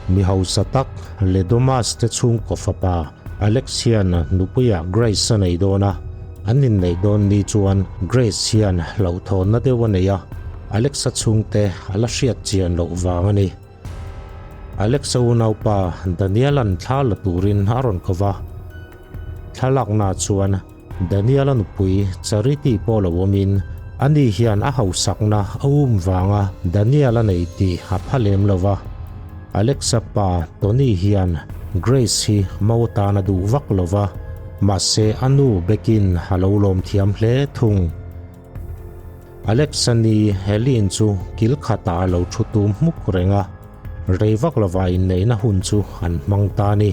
Mi hausa tak Ledomas te chhungkaw fapa Alex hian nupuiah Grace a nei dawn a, an inneih dawn ni chuan Grace hian hlauhthawnna deuh a nei a, Alex-a chhungte a la hriat chian loh vang a ni. Alex-a unaupa Daniel-a'n thla la turin a rawn ko va, thlalakna chuan Daniel-a nupui Charity pawh lo awmin ani hian a hausakna a um vanga Daniel-a nei tih a pha lem lo va. Alex-a pa Tony hian Grace hi mo tan a duh vak lo va, mahse a nu Beck-in a lo lawm thiam hle thung. Alex-a ni Helen chu kil khatah a lo thu tum hmuk reng a, rei vak lova inneihna hun chu an hmang ta a ni.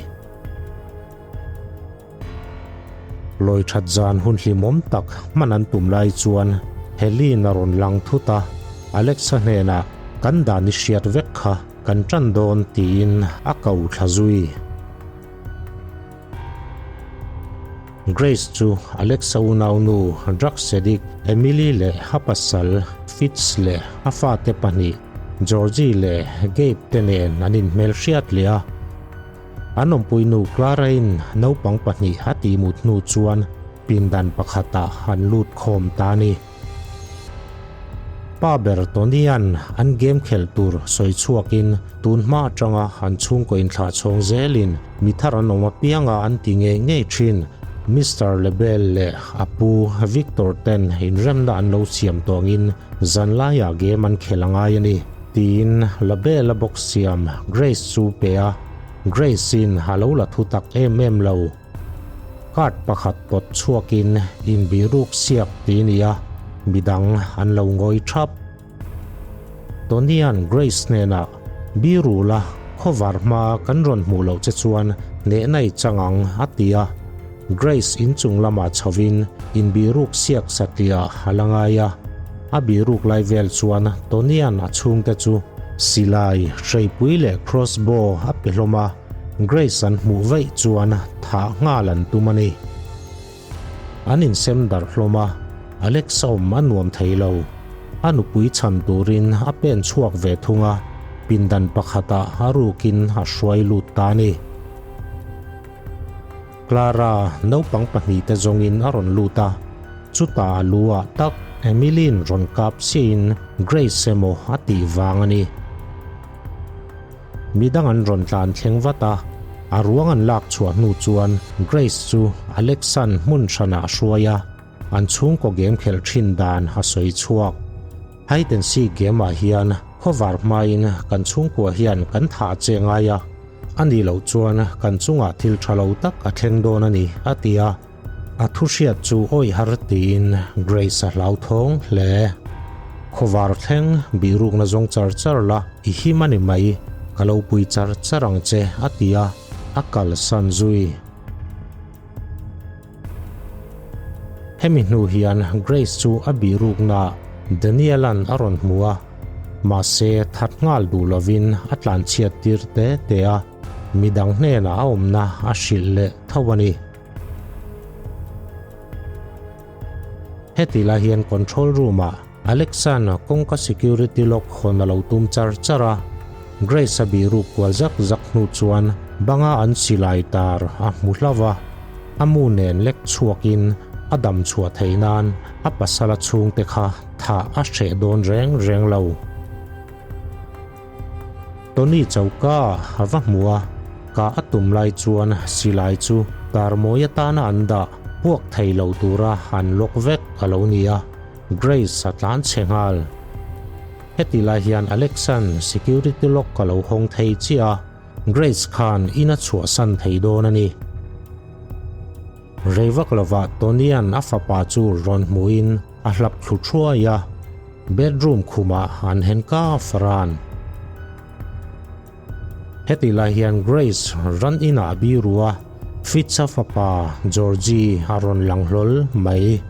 Lawi that zan hun hlimawm tak hman an tum lai chuan Helen a rawn lang thut a, Alexa hnenah kan dan i hriat vek kha kan tan dawn tiin a ko thla zui. Grace chu Alexa unaunu drugs addict Emily leh a pasal Fitz leh a fate pahnih Georgie leh Gabe te nen an inhmelhriat leh a. An awmpuinu Clara-in naupang pahnih a tihmut hnu chuan pindan pakhatah an lut khawm ta a ni. Pa ber Tony-a'n an game khelh tur sawi chhuakin tun hma atanga an chhungkaw inthlah chhawng zelin mi thar an awm apianga an ti ngei ngei thin. Mister Lebel leh a pu Victor ten inremna an lo siam tawngin zanlaiah game an khelh a ngai a ni. Tiin Label a bawk siam Grace chu pe a, Grace-in a lo la thu tak em em lo. Card pakhat pawt chhuakin inbiruk siak ti nia, midang an lo ngawi thap. Tony-a'n Grace hnenah, Biru la, khawvar hma kan rawn hmuh loh che chuan hnehna i chang ang, a ti a. Grace inchung lamah chhovin inbiruk siak satliah a la ngai a. A biruk lai vel chuan Tony-a'n a chhungte chu silai, hreipui leh crossbow a pe hlawm a, Grace an hmuh vaih chuan thah nghal an tum a ni. An insem darh hlawm a, Alex a awm a nuam thei lo. A nupui chhan turin a pen chhuak ve thung a, pindan pakhatah a rukin a hruai lut ta a ni. Clara naupang pahnihte zawngin a rawn lut a, chutah a lu ah tak Emily-in rawn kap chiahin Grace emaw a tih vang a ni. Midang an rawn tlan thleng vat a, a ruang an lak chhuah hnu chuan Grace chu Alex-a'n hmun hranah a hruai a, an chhungkaw game khelh thin dan a sawi chhuak. Hide and seek game ah hian khawvar hmain kan chhungkua hian kan thah che ngai a, A nih loh chuan kan chungah thil tha lo tak a thleng dawn a ni, a ti a. A thu hriat chu awih har tiin Grace a hlauthawng hle. Khawvar thleng bihrukna zawng char char la, i him a ni mai, ka lo pui char char ang che, a ti a, a kalsan zui. Hemi hnu hian Grace chu a bihruknaah Daniel-a'n a rawn hmu a, mahse that nghal duh lovin a tlanchhiat tir te te a, midang hnenah a awmna a hrilh leh tho a ni. Heti lai hian control room-ah Alex-a'n kawngka security lock hawn a lo tum char char a, Grace-a bihruk kual zak zak hnu chuan banga an silai tar a hmu hlauh a, a mu nen lek chhuakin a dam chhuah theih nan a pasala chhungte kha thah a hreh dawn reng reng lo. Tony choka a va hmu a, ka a tum lai chuan silai chu tarmawi atana an dah puak thei lo tura an lock vek a lo ni a. Grace a tlan chhe nghal. Heti lai hian Alex-a'n security lock a lo hawng thei chiah a, Grace khan in a chhuahsan thei dawn a ni. Rei vak lovah Tony-a'n a fapa chu rawn hmuhin a hlap thlu thuai a, bedroom khumah an hen kaf ran. Heti lai hian Grace ran inah a biru a, Fitz-a fapa Georgie a rawn lang hlawl mai.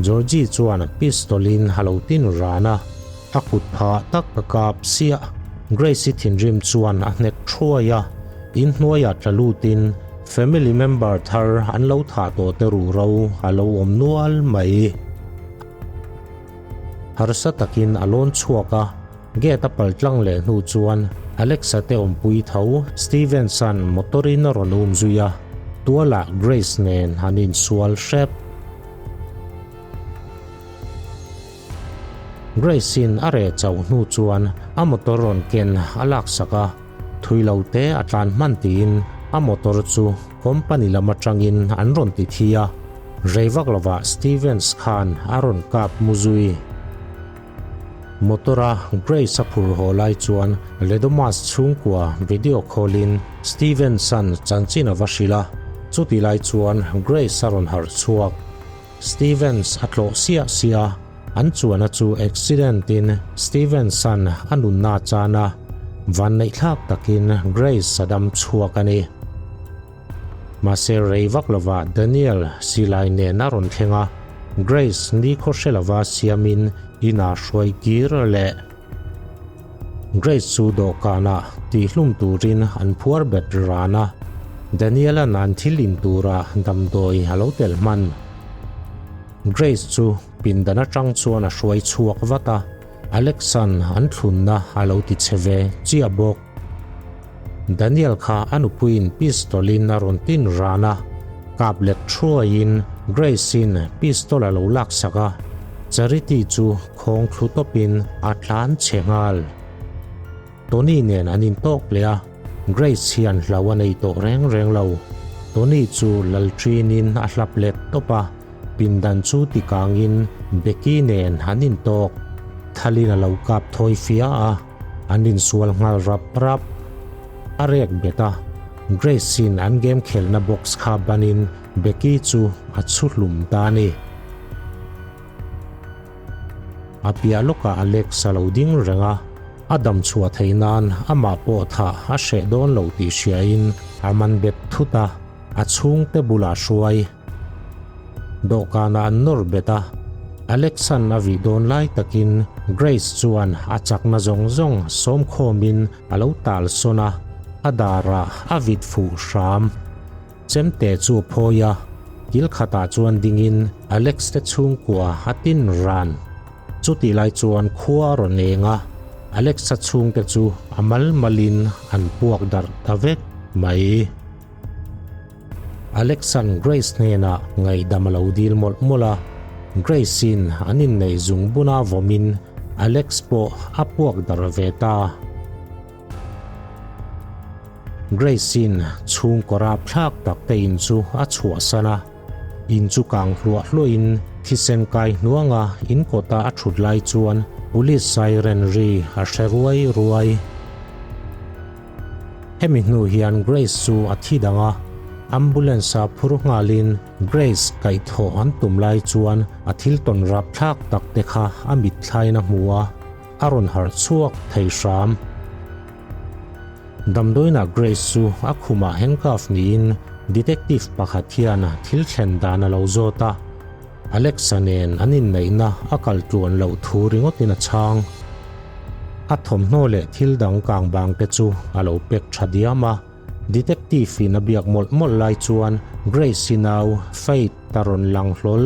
Georgie chuan pistol-in a lo tin ran a, a kut phah tak a kap siah. Grace-i thinrim chuan a hnek thuai a, inhnuaiah tla lutin family member thar an lo thah tawh te ruhro a lo awm nual mai. Harsa takin a lawn chhuak a, gate a pal tlang leh hnu chuan Alex-a te awmpui tho Stevens-a'n motor-in a rawn um zui a, tualah Grace nen an insual hrep. Grace-in a reh chauh hnu chuan a motor rawn ken a laksak a, thui lo te a tlan hman tiin a motor chu company lam atangin an rawn ti thi a, rei vak lovah Stevens khan a rawn kap mu zui. Motor-a Grace a phur haw lai chuan Ledomas chhungkua video call-in Stevens-a'n chanchin a va hrilh a, chuti lai chuan Grace a rawn harh chhuak. Stevens a tlawh siah siah a, an chuana chu accident in Stevens-a'n a nunna a chan a, vanneihthlak takin Grace a dam chhuak a ni. Mahse rei vak lovah Daniel silai nen a rawn thleng a, Grace nikhaw hre lova siamin inah hruai kir leh. Grace chu dawhkanah tihhlum turin an phuar bet ran a, Daniel-a'n an thil in tura damdawi a lo tel hman. Grace chu pindan atang chuan a hruai chhuak vat a, Alex-a'n an thlunna a lo ti che ve chiah bawk. Daniel kha a nupuiin pistol-in a rawn tin ran a, kap let thuaiin Grace-in pistol a lo laksak a, Charity chu khawng thlu tawpin a tlan chhe nghal. Tony nen an intawk leh a, Grace hian hlau a nei tawh reng reng lo. Tony chu lalṭinin a hlap let tawp a, pindan chu tikangin Becky nen an intawk. Thalin a lo kap thawi fia a. An insual nghal rap rap. A rek bet a, Grace-in an game khelhna box kha banin Becky chu a chhu hlum ta a ni. A piah lawkah Alex a lo ding reng a, a dam chhuah theih nan amah pawh thah a hreh dawn lo tih hriain a man bet thut a, a chhungte bulah hruai. Dawhkanah an nawr bet a, Alex-a'n a vih dawn lai takin Grace chuan a chakna zawng zawng sawmkhawmin a lo tal sawn a, a darah a vit fuh hram. Chemte chu a phawi a, kil khatah chuan dingin Alex te chhungkua a tin ran. Chutih lai chuan khua a rawn eng a, Alex-a chhungte chu a mal malin an puak darh ta vek mai. Alexa'n Grace hnenah ngaihdam a lo dil mawlh mawlh a, Grace-in an inneih zung buna vawmin Alex pawh a puak darh ve ta. Grace-in chhungkaw rapthlak tak te in chu a chhuahsan a, in chu kang hluah hluahin thisen kai hnuanga in kawta a thut lai chuan police siren ri a hre ruai ruai. Hemi hnu hian Grace chu a thi dang a, ambulance a phur nghalin Grace kaihthawh an tum lai chuan a thil tawn rapthlak tak te kha a mitthlain a hmu a, a rawn harh chhuak thei hram. Damdawiinah Grace chu a khumah handcuff niin detective pakhat hian thil thlen dan a lo zawt a, Alexa nen an inneihna a kal tluan loh thu ringawtin a chhang. A thawmhnaw leh thil dang kang bang te chu a lo pek tha diam a, Detective in a biak mawlh mawlh lai chuan Grace-i nau Faith a rawn lang hlawl.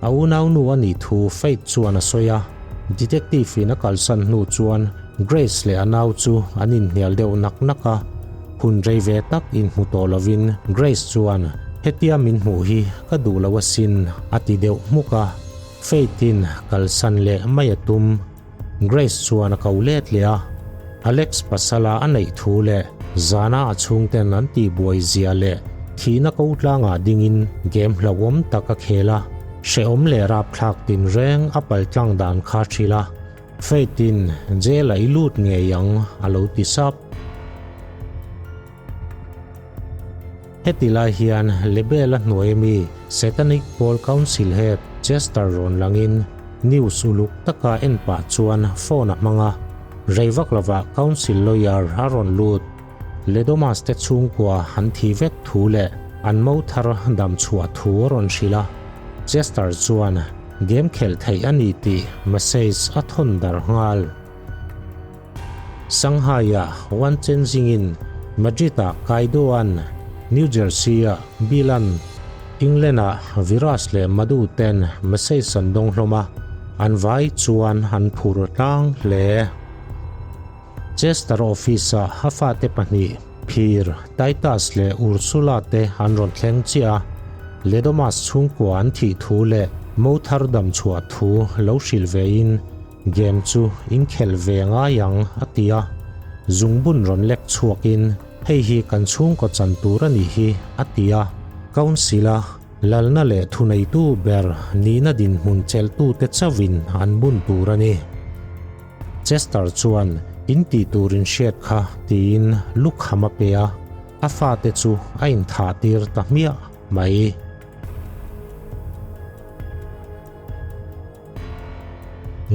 A unaunu a nih thu Faith chuan a sawi a, Detective in a kalsan hnu chuan Grace leh a nau chu an inhnial deuh nak nak a, Hun rei ve tak inhmu tawh lovin Grace chuan, Hetia min hmuh hi ka duh lo asin, a ti deuh hmuk a. Faith-in kalsan leh mai a tum. Grace chuan a ko let leh a. Alex pasala a neih thu leh zana a chhungten an tihbuai zia leh thihna ko tlangah dingin game hlauhawm tak a khel a, hrehawm leh rapthlak tinreng a paltlang dan kha hrilh a. Faith-in jail a i lut ngei ang a lo ti sap. Heti lai hian Lebel-a hnuai ami Satanic Pawl Council Head Chester rawn langin news uluk taka en pah chuan phone a hmang a, rei vak lovah Council lawyer a rawn lut. Ledomas te chhungkua an thi vek thu leh an mo thar dam chhuah thu a rawn hrilh a, Chester chuan game khelh theih a ni tih message a thawn darh nghal. Shanghai-a Wan Chenzing-in Madrid-ah Kaido-a'n, New Jersey-ah Bill-a'n, England-ah Viraj leh Madhu ten message an dawng hlawm a, an vai chuan an phur tlang hle. Chester office-ah a fate pahnih, Phir, Titus leh Ursula te an rawn thleng chiah a, Ledomas chhungkua an thih thu leh mo thar dam chhuah thu lo hrilh vein game chu inkhelh ve ngai ang a ti a, zungbun rawn lek chhuakin hei hi kan chhungkaw chan tur a nih hi a ti a, Council-a Lalna leh thuneitu ber nihna dinhmun chelhtute chauhin an bun tur a ni. Chester chuan in tih tur in hriat kha tiin lukham a pe a, a fate chu a inthah tir ta hmiah mai.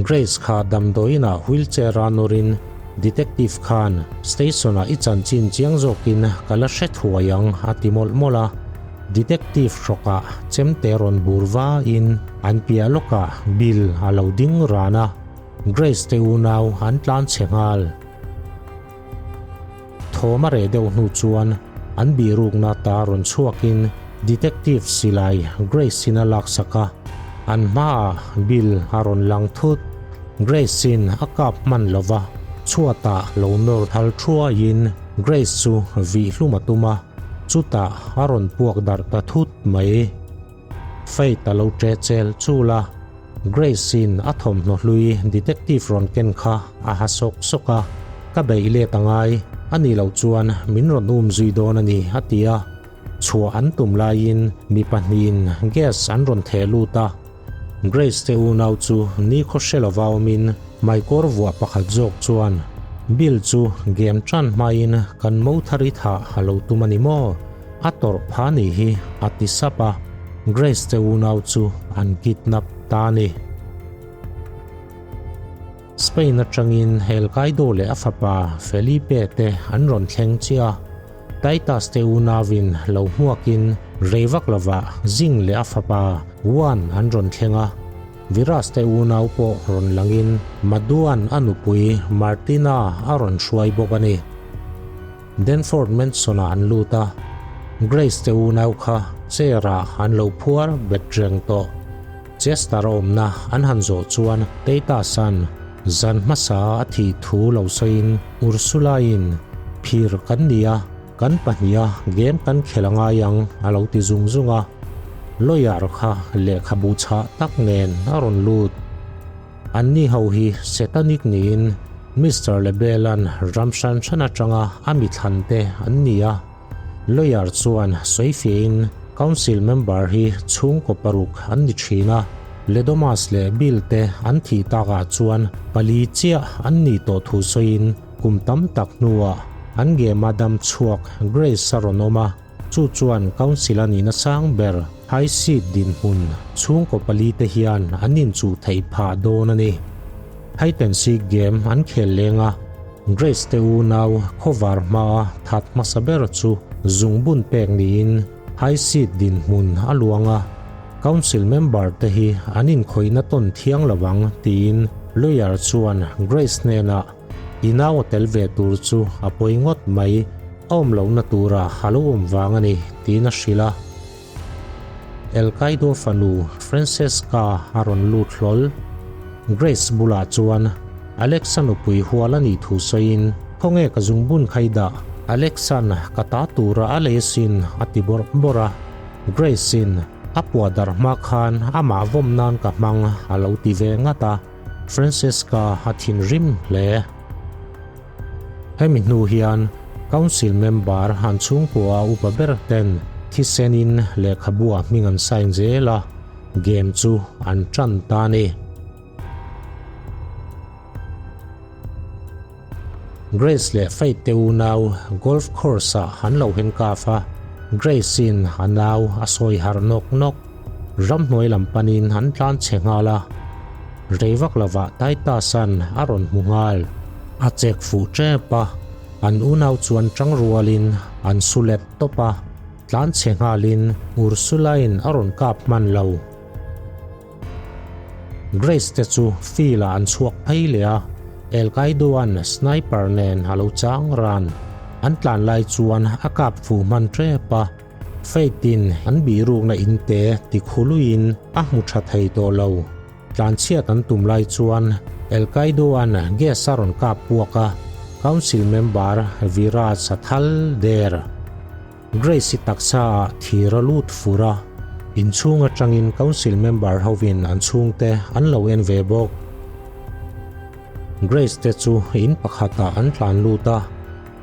Grace kha damdawiinah wheelchair a nawrin detective khan station-ah i chanchin chiang zawkin ka la hre thuai ang a ti mawlh mawlh a. Detective hrawkah chemte rawn bur vain an piah lawkah Bill a lo ding ran a, Grace te unau an tlan chhe nghal. Thawm a reh deuh hnu chuan an bihrukna ta rawn chhuakin Detective silai Grace-in a laksak a, an hmaah Bill a rawn lang thut. Grace-in a kap hman lo va, chhuatah lo nawr thal thuaiin Grace chu vih hlum a tum a, chutah a rawn puak darh ta thut mai. Faith a lo ṭe chel chul a, Grace-in a thawmhnaw hlui detective rawn ken kha a ha sawk sawk a, Ka beih let a ngai, a nih loh chuan min rawn um zui dawn a ni, a ti a. Chhuah an tum laiin mi pahnihin gas an rawn theh lut a, Grace te unau chu nikhaw hre lova awmin hmaikawr vuah pakhat zawk chuan Bill chu game tan hmain kan mo thar i thah a lo tum a ni maw? A tawrh pha ni hi a ti sap a, Grace te unau chu an kidnap ta a ni. Spain atangin Helkaido leh a fapa Felipe te an rawn thleng chiah a, Titus te unauin lo hmuakin rei vak lovah Zing leh a fapa Juan an rawn thleng a, Viras te unau pawh rawn langin Maduan a nupui Martina a rawn hruai bawk a ni. Denford Mansion-ah an lut a, Grace te unau kha chair-ah an lo phuar bet reng tawh. Chester a awmna an han zawh chuan Titus-a'n zan hmasa a thih thu lo sawiin Ursula-in phir kan ni a, kan pahniha game kan khel a ngai ang a lo ti zung zung a. Lawyer kha lehkhabu chhah tak nen a rawn lut. Anni ho hi Satanic niin Mister Lebel-a'n ram hran hran atanga a mi thlan te an ni a. Lawyer chuan sawifiahin Council member hi chhungkaw paruk an ni thin a, Ledomas leh Bill te an thih takah chuan pali chiah an nih tawh thu sawiin kum tam tak hnuah an game-a dam chhuak Grace a rawn awm a. Chu chuan Council a nihna sang ber High Seat dinhmun chhungkaw pali te hian an inchuh theih phah dawn a ni. Hide and Seek game an khel leng a, Grace te unau khawvar hmaa that hmasa ber chu zungbun pek niin High Seat dinhmun a luang a, Council member te hi an inkhawihna tawn thiang lo ang tiin lawyer chuan Grace hnenah I nau a tel ve tur chu a pawi ngawt mai, a awm lohna tura a lo awm vang a ni, tiin a hrilh a. El Kaido fanu Francesca a rawn lut hlawl. Grace bulah chuan Alexa nupui hual a nih thu sawiin, Khawnge ka zungbun kha i dah? Alexa'n ka ta tura a lei asin a ti bawrh bawrh a. Grace-in a puah darh hma khan amah vawm nan ka hmang a lo ti ve ngat a. Francesca a thinrim hle. Hemi hnu hian Council member an chhungkua upa ber ten thisenin lehkhabua hming an sign zel a, game chu an tan ta a ni. Grace leh Faith te unau golf course ah an lo handcuff a, Grace-in a nau a sawi harh nawk nawk. Ramhnuai lam panin an tlan chhe nghal a, rei vak lovah Titus-a'n a rawn hmu nghal. A chek fuh tep a, an unau chuan tang rualin an su let tawp a, tlan chhe nghalin Ursula-in a rawn kap hman lo. Grace te chu field ah an chhuak phei leh a, El Kaido-a'n sniper nen a lo chang ran. An tlan lai chuan a kap fuh hman tep a, Faith-in an bihrukna in te ti khuluiin a hmu tha thei tawh lo. Tlanchhiat an tum lai chuan El Kaido-a'n gas a rawn kap puak a. Council member Viraj a thal der. Grace-i taksa ah thir a lut fur a, inchhung atangin Council member hovin an chhungte an lo en ve bawk. Grace te chu in pakhatah an tlan lut a,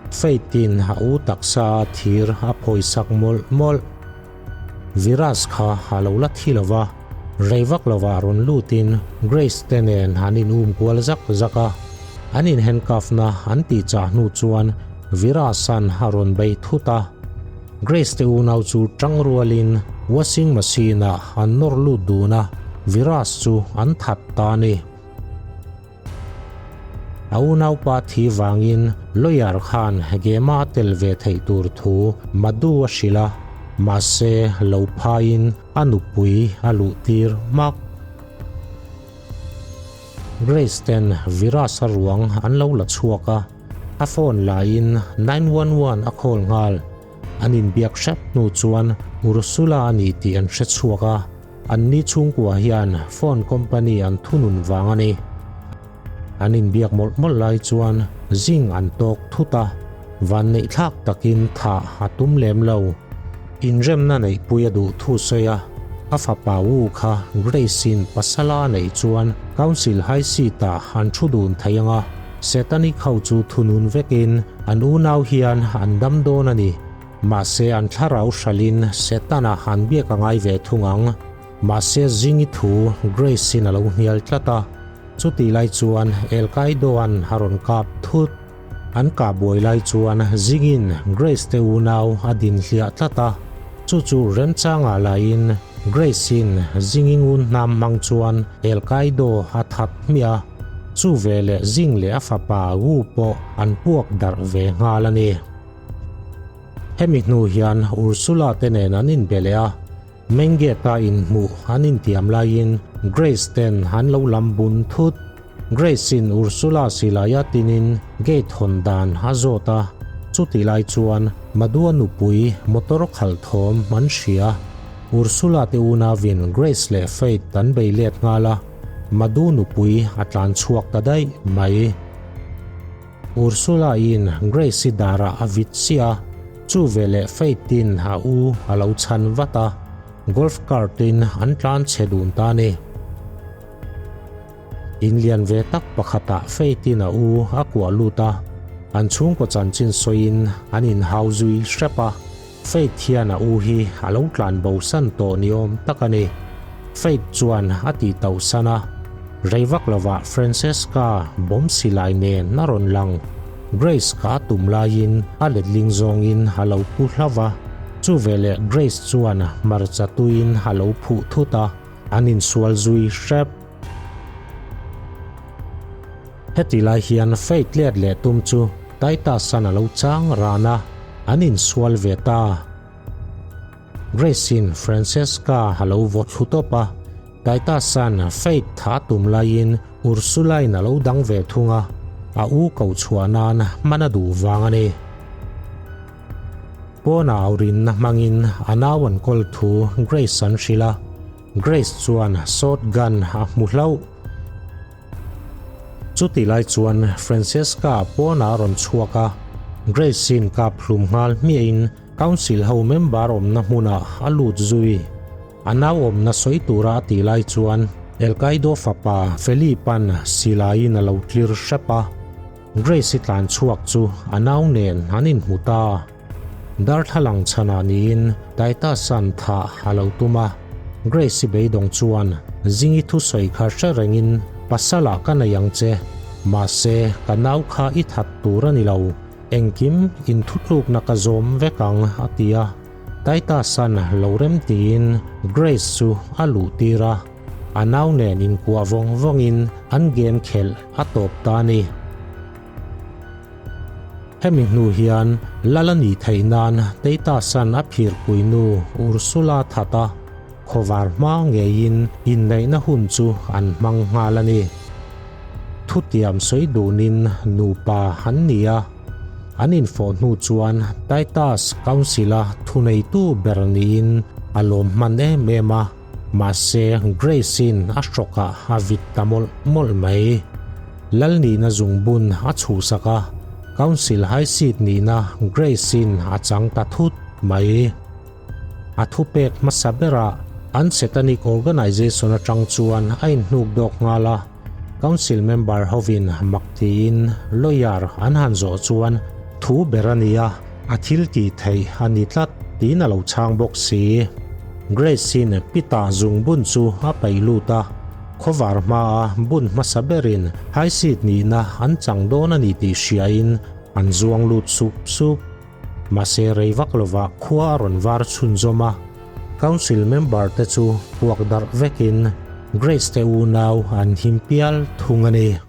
Faith-in a u taksa a thir a phawisak mawlh mawlh. Virus kha a lo la thi lova, rei vak lovah rawn lutin Grace te nen an in um kual zak zak a. An in handcuff na an tih chah hnu chuan Virus-a'n a rawn bei thut a. Grace te unau chu tang rualin washing machine ah an nawr lut dun a, Virus chu an that ta a ni. A unaupa thi vangin lawyer khan Gemma a tel ve theih tur thu Madhu a hrilh a, mahse lo phaiin a nupui a luh tir hmak. Grace ten Virus a ruang an lo la chhuak a, a phone laiin 911 a call nghal. An inbiak hrep hnu chuan Ursula a ni tih an hre chhuak a. Anni chhungkua hian phone company an thunun vang a ni. An inbiak mawlh mawlh lai chuan zing an tawk thut a, vanneih thlak takin thah a tum lem lo. Inremna neihpui a duh thu sawi a, a fapa wu kha Grace-in pasala a neih chuan Council high seat-ah an thu dun thei ang a, Satanic ho chu thunun vekin an unau hian an dam dawn a ni. Mahse an thlarau hralhin Setana han biak a ngai ve thung ang. Mahse Zingi thu Grace-in a lo hnial tlat a, chutih lai chuan El Kaido-a'n a rawn kap thut. An kah buai lai chuan Zingin Grace te unau a din hliah tlat a, chu chu remchangah laiin Grace-in Zingi ngun hnam hmang chuan El Kaido a that hmiah a, chu veleh Zing leh a fapa Wu pawh an puak darh ve nghal a ni. Hemi hnu hian Ursula te nen an inbe leh a, Mengeta inhmuh an intiam laiin Grace ten an lo lam bun thut. Grace-in Ursula silaia tinin gate hawn dan a zawt a, chutih lai chuan Madua nupui motor khalh thawm an hria. Ursula te unauin Grace leh Faith an bei let nghal a, Madu nupui a tlan chhuak ta daih mai. Ursula-in Grace-i darah a vit chiah a, chu veleh Faith-in a u a lo chhan vat a, golf cart-in an tlan chhe dun ta a ni. In lian ve tak pakhatah Faith-in a u a kuah lut a, an chhungkaw chanchin sawiin an inhau zui hrep a, Faith hian a u hi a lo tlan bo san tawh ni awm tak a ni. Faith chuan a tih tauh san a, rei vak lovah Francesca bawm silai nen a rawn lang. Grace kha a tum laiin a letling zawngin a lo pu hlauh a, chu veleh Grace chuan hmarcha tuiin a lo phuh thut a, an insual zui hrep. Heti lai hian Faith let leh tum chu Titus-a'n a lo chang ran a, an insual ve ta. Grace-in Francesca a lo vaw thlu tawp a, Titus-a'n Faith tha tum laiin Ursula-in a lo dang ve thung a, a u ko chhuah nan hman a duh vang a ni. Pawnah aurinna hmangin a nau an kawl thu Grace an hrilh a, Grace chuan shotgun a hmu hlauh. Chutih lai chuan Francesca pawnah a rawn chhuak a, Grace-in kap hlum nghal hmiahin Council ho member awmna hmunah a lut zui. A nau awmna sawi tura a tih lai chuan Elkaido fapa Felipe-a'n silaiin a lo tlir hrep a, Grace-i tlan chhuak chu a nau nen an inhmu ta. Darthlalang chhanah niin Titus-a'n thah a lo tum a, Grace-i beidawng chuan Zingi thusawi kha hre rengin Pasalah ka nei ang che, mahse ka nau kha i that tur a ni lo, engkim inthutlukna ka zawm vek ang a ti a, Titus-a'n lo rem tiin Grace chu a luh tir a, a nau nen inkuah vawng vawngin an game khelh a tawp ta a ni. Hemi hnu hian Lal a nih theih nan Titus-a'n a phirpui nu Ursula that a, khawvar hma ngeiin inneihna hun chu an hmang nghal a ni. Thutiam sawi dunin nupa an ni a, an infawh hnu chuan Titus Council-a thuneitu ber niin a lawm hman em em a, mahse Grace-in a hrawkah a vit ta mawlh mawlh mai. Lalnihna zungbun a chhuhsak a, Council High Seat nihna Grace-in a chang ta thut mai. A thupek hmasa berah an Satanic Organization atang chuan a inhnuk dawk nghal a, Council member hovin mak tiin lawyer an han zawh chuan thu ber a nia, a thil tih theih a ni tlat tiin a lo chhang bawk si. Grace-in Pita zungbun chu a paih lut a, khawvar hmaa bun hmasa berin high seat nihna an chang dawn a ni tih hriain an zuang lut sup sup. Mahse rei vak lovah khua a rawn var chhunzawm a, Council member te chu puak darh vekin Grace te unau an him pial thung a ni.